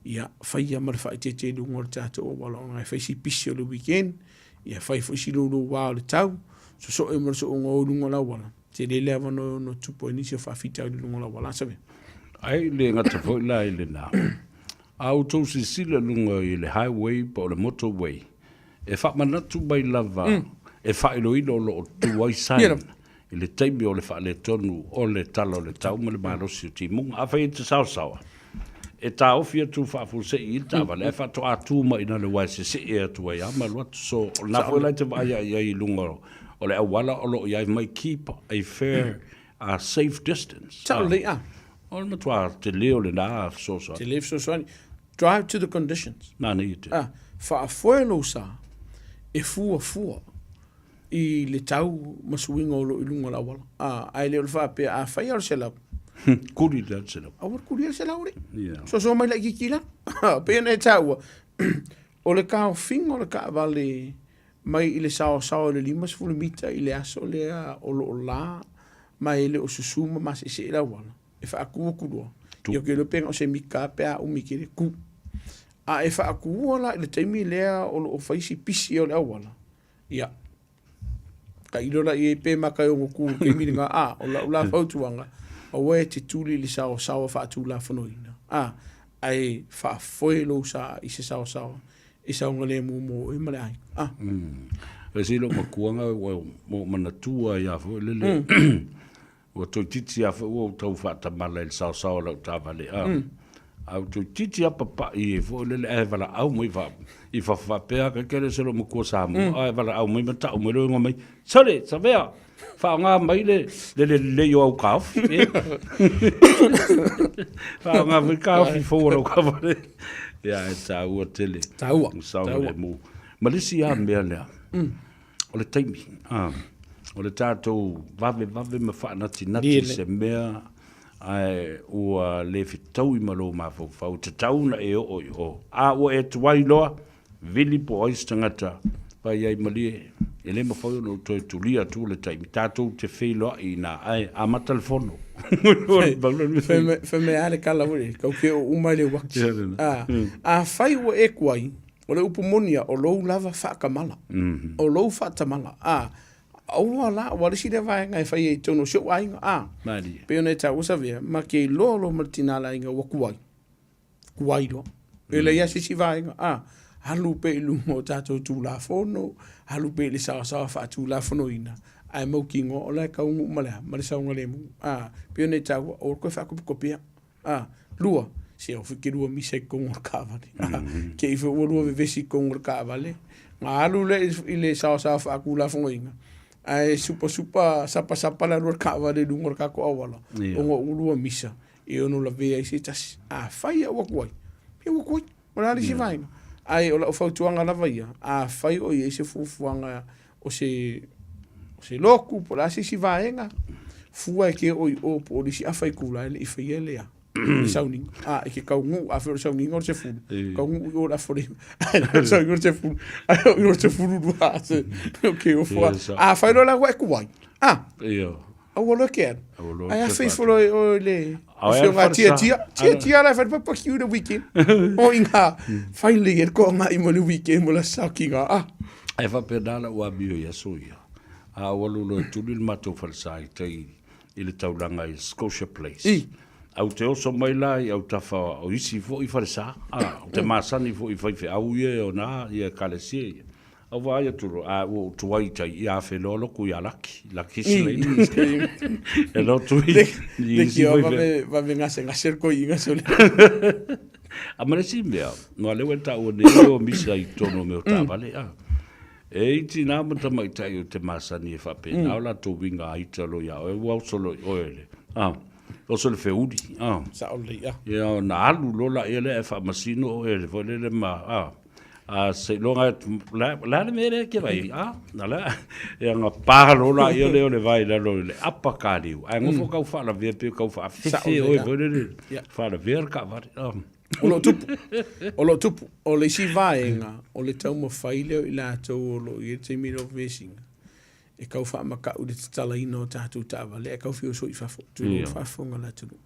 ia faia ma le faaeteete i luga o le tatou auala ona e fai si pisi o le weekend, ia fai foi si louloua o le tau, sosoe ma le sooga o i luga o le auala, tele le avanoa e ono tupu ai nisi o faafitauli i luga o le auala. Save. Ae le gata foi la i lena, a outou silasila i luga i le highway po o le motorway, e faamanatu mai lava e faailoilo o lo o tu ai sign i le taimi o le faaletonu o le tala o le tau ma le malosi o timuga. Afai e te saosaoa, e taofi atu faafuasei i le taavale ae faatoa tu mai i ina le uaea sesee atu ai lava ma alu atu. So, o lena foi la e te vaai i ai i luga o le auala o lo o i ai mai keep a fair a safe distance. Sao lelei a. O le matua tele o lena fesoasoani. Tele fesoasoani. Drive to the conditions. Manaia tele. Ah, faafoe lou sa e fuafua i le tau ma suiga o lo o i luga o le auala. Ah, ae le o le faapea a fai lava le 100. Kuli le 100. Aua le kuli le 100 alii. Yeah. Soso mai laitiiti la. Pei ona e taua, o le taofiga o le taavale mai i le saoasao i le 50 mita i le aso lea o lo o la ma e le o susu ma maseesee le auala, e faatu atu loa. Ia ou te iloa pe na o se mita pe a umi tele, tu. A e faatuina la i le taimi lea o lo o fai si pisi o le auala, ia, tailo la i ai pe mata e ono tu i le taimi lena, a, o lau la fautuaga, aua e te tuli i le saoasaoa faatulafonoina, a, ae faafoe lou sa i se saoasaoa e saogalemu mo oe ma le aiga. Ah. E se lou makuaga ua ou manatua ai lava foi lele, ua toeitiiti lava foi ua ou tau faatamala i le saosao o lau taavale, a, a ua toeitiiti lava papai ai foi lele ae valaau mai i fafo faapea, ke le se lou matua Samoa, ae valaau mai ma tau mai loa igoa mai, Sole, Savea, Faaaoga mai le lelei o au taofi. Faaaoga mai taofi fou o lau taavale. Ia, e taua tele. Taua. Saogalemu. Ma le isi lava mea lea, o le taimi. O le tatou vavevave ma faanatinati i se mea ae ua le fetaui ma lou mafaufau, e tatau ona e oo i o. A ua e tuai loa, Vili po o ai se tagata, fai ai malie, e le mafai ona ou toe tulia atu le taimi, tatou te feiloai ina, ae amata le fono. Fai mai lava le tala foi lele, tau te oo uma i le uati. Afai ua e tuai, o le upu moni lava, o lou lava faatamala, o lou faatamala, a, aua la, aua o le isi lea vaega e fai ai i totonu o si ou aiga, a, pei ona e taua Savea, ma te iloa loa ma le tina o le aiga ua tuai, tuai loa. E leai lava se isi vaega, a, alu pea i luma o tatou Tulafono, alu pea i le saoasaoa faatulafonoina, ae mautinoa o la e taunuu ma le a? Ma le saogalemu. A, pei ona e taua, aua le toe faatopetopea. A, lua, se aua foi e te lua misa i totonu o le taavale. A, te i foi ua lua vevesi i totonu o le taavale, ona alu lea i le saoasaoa faatulafonoina, ae supasupa sapasapa le alu a le taavale i luga o le tatou auala, ona ua lua misa. e ono lavea ai se tasi. Afai au atu ai, ia ua atu ai. O le a le isi vaega? Ae o lau fautuaga lava ia, afai o i ai se fuafuaga o se, o se lotu po o le a se isi vaega, fua e te oo i o po o le isi afa itula e le i faia le a, le sauniga. A, e te taunuu, afai o le sauniga o le 10, taunuu i o i le afa o le 9, ae o le sauniga o le 10, ae oo i o i le 12, se, ok, ua fua. Afai loa la ua e tuai, a, Aua loa ke alu. Ae afe ifo loa i le afioga a Tia Tia. Tia Tia la e fai le barbecue i le weekend. O i ngā whai le e koa ngā i mo le weekend mo la saki ngā. Ah. Ae faapena lau amio i aso ia. A ua alu loa e tuli le matou falesa i tai i le taulaga i Scotia Place. I. Au te oso mai la i autafa o isi foi falesa. A, ou te masani foi i faifeau ia e ona ia ekalesia ia. Au vaai atu loa, a ua ou tuai i tai, ia afe loa loku ia Laki, Laki Slater. E lotu i, i isi foi vave, vave gasegase le toeaina sole. A ma le isi mea, aua o lea ua e taua nei o misa i totonu o mea o taavale, a. E i tinā ma tamaitai o te masani e faapena o latou uiga ita loa ia oe, ua oso loa i oe le, a, oso le feuli, a. Sao lelei, a. Ia ona alu loa laia lea ae faamasino oe foi lele ma, a. A seiloga la la le mea lea ke vai a na la e anga pa lo la ia le o le vai la lo le apa ka liu. Ae ngofo kau whaalavea pe kau whaafefe oe foi le whaalavea le kaavale. O lo o tupu. O lo o tupu. O le isi vaega, o le taumafai lea o i latou o lo o i ai le taimi lea o vesiga, e tau faamakau i le tatalaina o tatou taavale ae tau fia oso i fafo, tulou le faafofoga a le atunuu.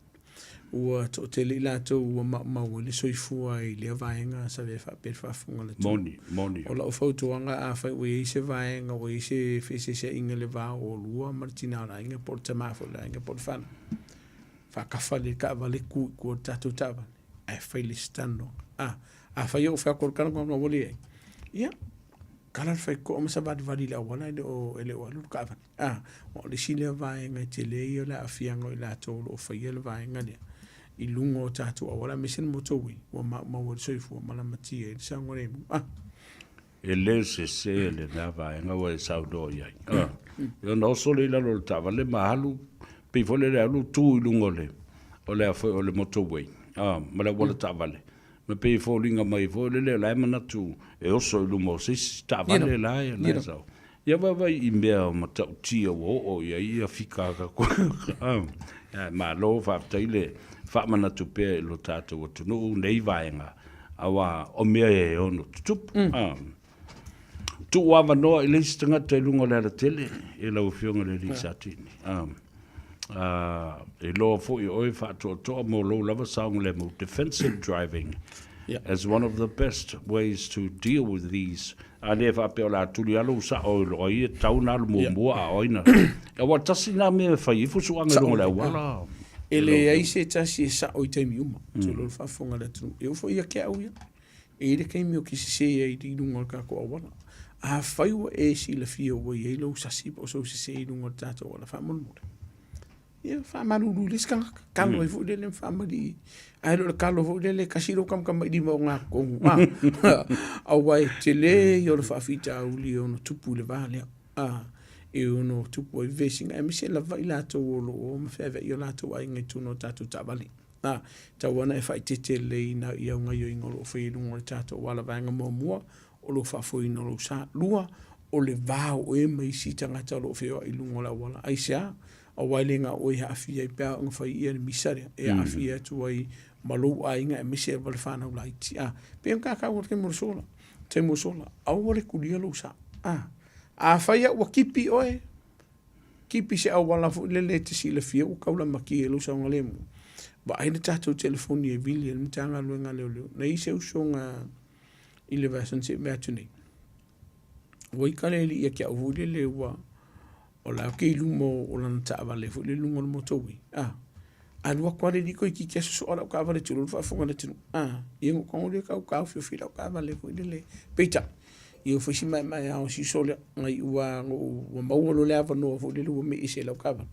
Ua toatele i latou ua maumau ai le soifua i lea vaega sa avea faapea le faafofoga a le atunuu. Moni, moni. O lau fautuaga, afai ua i ai se vaega ua i ai se feeseeseaiga i le va o oulua ma le tina o le aiga po o le tama foi o le aiga po o le fanau, faakafa le taavale tu i tua o le tatou taavale ae fai le isi talanoaga. A, afai e ou fai atu o le talanoaga ua leai, ia, kala le faitotoa ma savalivali i le auala e le o, e le o alu le taavale. A, aua o le isi lea vaega e tele ia o le aafiaga o i latou o lo o faia le vaega lea i luga o tatou auala aemaise le motorway ua maumau ai le soifua ma lamatia ai le saogalemu. A. E le sese lena vaega ua e saunoa i ai. Ona oso lea i lalo o le taavale ma alu, pei foi lele alu tu i luga o le, o le a foi o le motorway, ma le auala taavale. Ma pei e foliga mai foi lele o la e manatu e oso i luma o se isi taavale la e la e sau. Ia vaavaai i mea matautia ua oo i ai ia fika a tatou. Malo faafetai le faamanatu pea i lo tatou atunuu nei vaega aua o mea e ono tutupu. Tuu avanoa i le isi tagata i luga o le alatele e lau Afioga i le Alii Satini. E iloa foi o oe faatoatoa mo lou lava saogalemu, defensive driving as one of the best ways to deal with these. A le faapea o le a tuli lava lou sao i lo ai e tatau ona alu muamua a o ai na. Aua tasi lena mea e fai ai fusuaga i luga o le auala. E leai se tasi e sao i taimi uma, tulou le faafofoga a le atunuu. E oo foi ia te au ia, e i ai le taimi ou te sese ai i luga o le tatou auala. Afai ua e silafia ua i ai lou sasi po o sou sese i luga o le tatou auala, faamolemole, ia faamalulu i le isi tagata, kalo ai foi lele ma faamalii. Ae le o le kalo foi lele e tasi lou tamatamailima ogatotonu, a, aua e tele ia o le faafitauli e ono tupu i le va lea, a, e ono tupu ai vesiga, aemaise lava i latou o lo o feaveai o latou aiga i totonu o tatou taavale. A, tau lava ina e faaeteete lelei i i au gaoioiga o lo o faia i luga o le tatou auala. Vaega muamua, o lou faafoeina o lou sa. Lua, o le va o oe ma isi tagata o lo o feoai i luga o le auala. Aisea? Aua e le na o oe e aafia ai pe a oo ina fai ia le misa lea, e aafia atu ai ma lou aiga aemaise lava le fanau laiti. A, pei ona taua i le taimi o le sola, taimi ua sola, aua le tulia lou sa. A, afai lava ua tipi oe, Kipi se auala foi lele e te silafia ua tau lamatia i lou saogalemu. Vaai le tatou telefoni e vili ai le Matagaluega a Leoleo. Na i ai se usoga i le vaiaso na se'i mai atu nei, ua ita le alii ia te au foi lele ua o la e i luma o lana taavale foi lele i luga o le motorway, a, alu atu lava le alii toeitiiti lava sosoa lau taavale tulou le faafofoga a le atunuu, a, ia ona ou tago lea tau taofiofi lau taavale foi lele. Peitai, ia ua fai si maemaea o si uso lea, na iu lava ina ua maua loa le avanoa foi lele ua me'i ese ai lau taavale,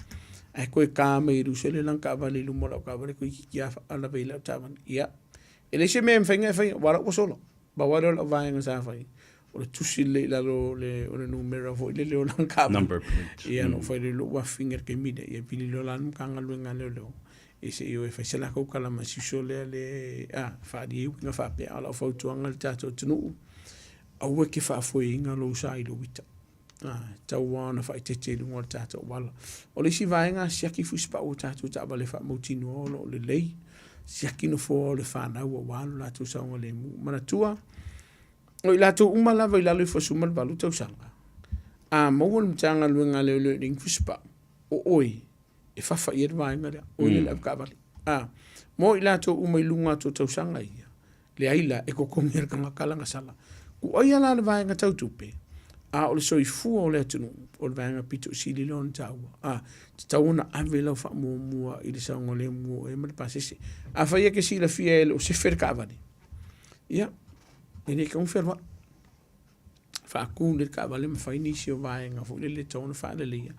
ae toe ta mai e le uso lea lana taavale i luma o lau taavale toeitiiti lava lavea ai lau taavale. Ia, e leai se mea e mafai ona e faia aua o la ua sola. Pau lava lea o lau vaega sa fai, o le tusi lelei i lalo o le numera foi lele o lana taavale. Number plate. Ia ona ou fai lea i lou afafine i le taimi lea, ia vili loa la le Matagaluega a Leoleo ia se i o e fai se latou tala ma si uso lea le faaali ai uiga faapea. A o lau fautuaga i le tatou atunuu, aua e te faafoeina lou sa i lou ita. E tatau lava ona faaeteete i luga o le tatou auala. O le isi vaega, siaki fusipau o tatou taavale faamautinoa o lo o lelei, siaki nofoa o le fanau aua lo latou saogalemu. Manatua, o i latou uma lava i lalo ifo o le 18 tausaga, a maua le Matagaluega a Leoleo i le fusipau, o oe e fafa i ai le vaega lea, o oe lea e avetaavale. A, mo i latou uma i luga atu o tausaga ia, Leai la, e totogi e le tagata lana sala. Kuaia la le vaega tau tupe, a o le soifua o le atunuu, o le vaega pito i sili lea ona taua. A, tatau ona ave lau faamuamua i le saogalemu o oe ma le pasese. Afai e te silafia e le o sefe le taavale, ia, e le tatau ona fealuai. Faatu le taavale ma fai nisi o vaega foi lele e tatau ona faaleleia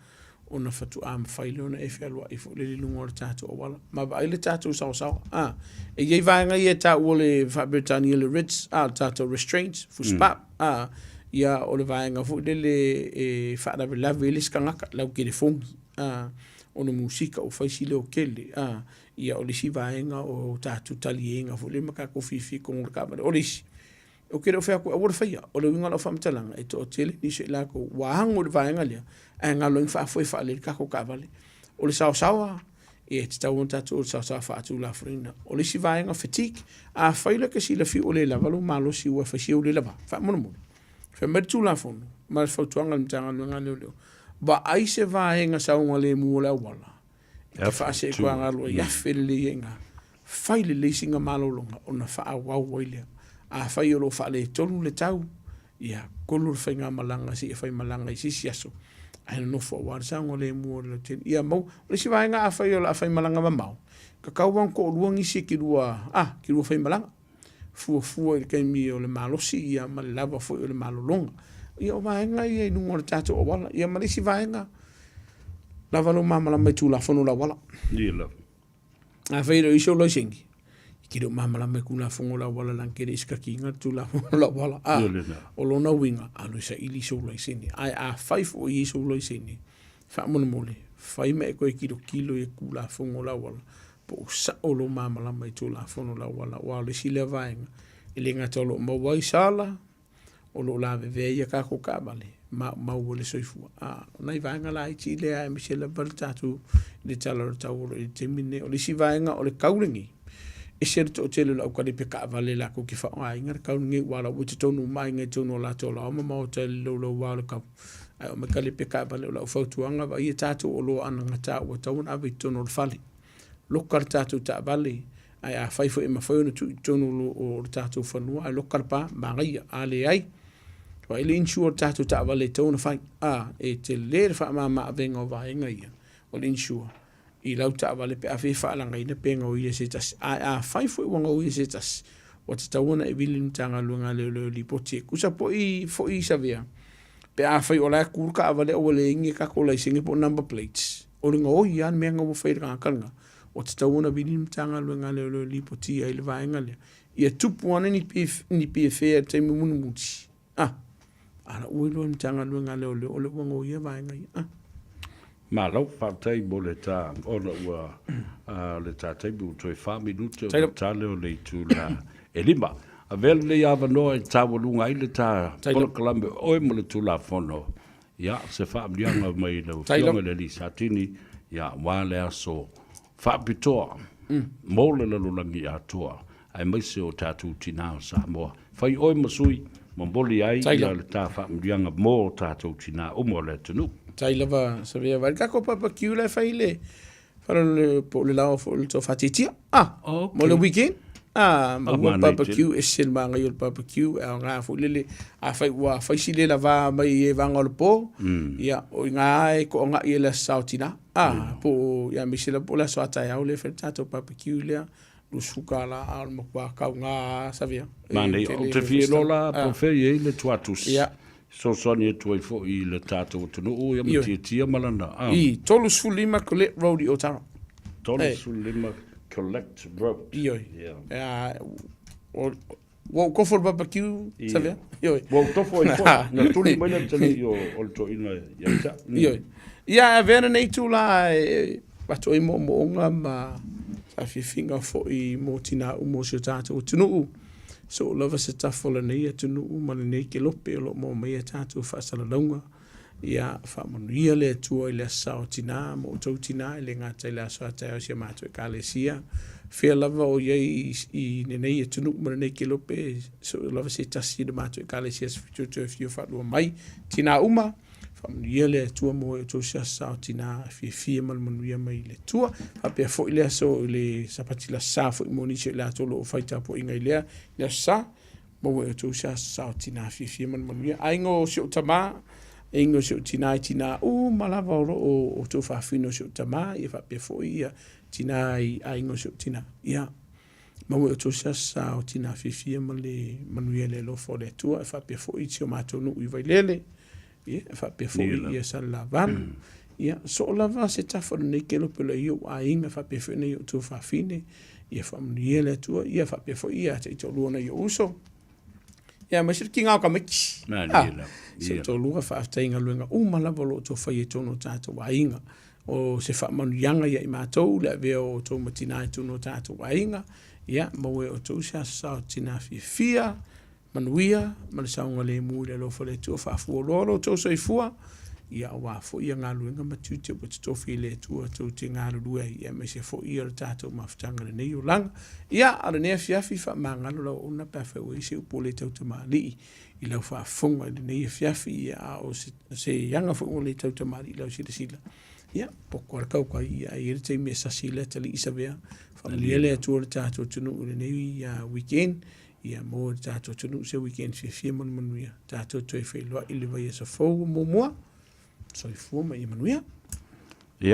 ona faatoa mafai lea ona e fealuai foi lele i luga o le tatou auala ma vaai le tatou saoasaoa. A, e i ai vaega ia e taua o le faa-Peretania le RIDs, a, o le tatou restraints, fuspap, a, ia o le vaega foi lele e faalavelave ai le isi tagata, lau telefoni, a, o le musika ua fai si leo tele, a, ia o le isi vaega o tatou taliega foi lele ma tatou fiafia i totonu o le taavale. O le isi, Ou te le o fai atu aua le faia. O le uiga o lau faamatalaga, e toatele nisi o i latou ua ago i le vaega lea, ae galo ai ma faafoe faalelei le tatou taavale. O le saosaoa, E tatau ona tatou saosaoa faatulafonoina. O le isi vaega fatigue, afai la e te silafia ua le lava lou malosi ua fai si ou le lava, faamolemole, fai mai le Tulafono ma le fautuaga a le Matagaluega a Leoleo, vaai se vaega saogalemu o le auala e te faaseekuagalu ai, afe lelei ai i ina, fai lelei sina malologa ona faaauau ai lea. Afai o lo o faaletonu le tau, ia kolu le faigamalaga seia faimalaga i se isi aso, ae nonofo aua le saogalemu o le lautele. Ia maua, o le isi vaega afai o le a faimalaga mamao, tatau lava ona toalua nisi e te lua, a, te lua faimalaga, fuafua i le taimi o le malosi ia ma le lava foi o le malologa. Ia o vaega ia i luga o le tatou auala. Ia ma le isi vaega, lava lou malamalama i Tulafono o le auala. Ia lava. Afai e le o i ai sou laisene, e te le o malamalama i Tulafono o le auala leaga e te le i sikatiina le Tulafono o le auala. A, o lona uiga, alu e saili sou laisene. Ae afai foi e i ai sou laisene, faamolemole, fai ma e toe tilotilo i le Tulafono o le auala, po o sao lou malamalama i Tulafono o le auala, aua o le isi lea vaega e le gata o lo o maua ai sala, o lo o lavevea ai a tatou taavale, maumau ai le soifua. A o nai vaega laiti lea aemaise lava le tatou i le tala o le tau o lo o i ai i le taimi lenei. O le isi vaega o le tau lenei, ese le toatele o le aukalipe taavale latou te faaaogaina le tau lenei aua o la ua i totonu uma aiga i totonu o latou laoa ma maota i le loulou o le tau. Ae omai kalipe taavale. O lau fautuaga, vaai a tatou oloa anagata ua tatau ona ave i totonu o le fale. Loka le tatou taavale, ae afai foi e mafai ona tuu i totonu o le tatou fanua ae loka le pa, manaia. A leai, vaai le insure o le tatou taavale e tatau ona fai. A, e tele le faamama avega o vaega ia o le insure i lau taavale pe a fia faalagaina pe gaoia e se tasi. Ae afai foi ua gaoia e se tasi, ua tatau ona e vili i le Matagaluega a Leoleo e lipoti e tusa po i foi i Savea, pe afai o la e tu le taavale ae ua leai ni tatou laisene po o number plates, o le gaoi lava le mea lena ua fai e le tagata lena, ua tatau ona vili le Matagaluega a Leoleo e lipotia ai le vaega lea. Ia tupu ane ni pefea i le taimi mulimuli, a, a la ua iloa e le Matagaluega a Leoleo o lea ua gaoia vaega ia. A. Malo, faafetai mo le ta, ona ua le ta taimi ua toe 4 minute ona tale o le itula e 5. Avea lenei avanoa e taualuga ai le ta polokalame o oe ma le Tulafono, ia, se faamanuiaga mai lau Afioga i le Alii Satini, ia, aua le aso faapitoa mo le lalolagi atoa, aemaise o tatou tina o Samoa. Fai oe ma sui, momoli ai ia le ta faamanuiaga mo tatou tina uma o le atunuu. Tai lava Savea, vaai le tatou barbecue la e fai i le fale o le po o le laoa foi o le Tofa-tiatia. Ah, okay. Mo le weekend. Ah, ma ua barbecue, ese le manaia o le barbecue, e aoga foi lele, afai ua fai si lela va mai e vaga o le po, ia, o i ina e toagai e le aso Sa o tina. Ah, po o, ia, aemaise lava po o le aso a taeao lea e fai le tatou barbecue lea, $20, a o le matua kauga lava Savea. Manaia. Ou te fia iloa la po o fea e i ai le tuatusi. Fesoasoani atu ai foi i le tatou atunuu ia ma tiatia ma lana. I 35 Colette Road i Otara. 35 Colette Road. Ioe. Ua ou tofo i le barbecue, Savea. Ioe. Ua ou tofo ai foi. Na tuli mai le tali o le toeaina ia te au. Ioe. Ia, e avea lenei itula e avatu ai moomooga ma saafiafiga foi mo tina uma o si o tatou atunuu. Soo lava se tafa o lenei atunuu ma lenei kelope o lo o maua mai a tatou faasalalauga. Ia faamanuia le Atua i le Aso Sa o Tina ma outou tina, e le gata i le aso a taeao i si a matou Ekalesia. Fea lava o i ai i lenei atunuu ma lenei kelope, soo lava se tasi i le matou Ekalesia 77 e afio faalua mai tina uma. Faamanuia le Atua mo e outou se Aso Sa o Tina fiafia ma le manuia mai le Atua. Faapea foi le aso i le Sapati le Aso Sa foi mo nisi o i latou o lo o fai tapuaiga i lea Aso Sa. Maua e outou se Aso Sa o Tina fiafia ma le manuia. Aiga o si ou tama, aiga o si ou tina i tina uma lava o lo o outou fafine o si ou tama, ia faapea foi ia tina i aiga o si ou tina. Ia maua e outou se aso sa o tina fiafia ma le manuia i le alofa o le Atua, e faapea foi si o matou nuu i Vailele, ia, e faapea foi ia Salelavalu. Ia, soo lava se tafa o lenei kelope o i ou aiga, faapea foi nai ou tuafafine, ia faamanuia le Atua, ia faapea foi ia taitoalua nai ou uso. Ia, aemaise le tiga o tamaiti. Ah, si ou toalua, faafetai i galuega uma lava o lo o outou faia i totonu o tatou aiga. O se faamanuiaga ia i matou le avea o outou ma tina i totonu o tatou aiga. Ia, maua e outou se aso sa o tina fiafia, manuia ma le saogalemu i le alofa o le Atua. Faafualoa lo outou soifua. Ia aua foi ia galuega ma tiute ua totofi e le Atua tou te galulue ai, ia aemaise foi ia le tatou mafutaga i lenei olaga. Ia, a o lenei afiafi, faamagalo lau auauna pe afai ua i ai se upu ua le tautamalii i lau faafofoga i lenei afiafi, ia a o se, se aga foi ua le tautamalii i lau silasila, ia, poto lava le tautai, ia ae i ai le taimi e sasi ai le atalii savea. Faamanuia le Atua i le tatou atunuu i lenei weekend. Ia maua e le tatou atunuu se weekend fiafia ma le manuia. Tatou toe feiloai i le vaiaso fou o muamua. Soifua ma ia manuia.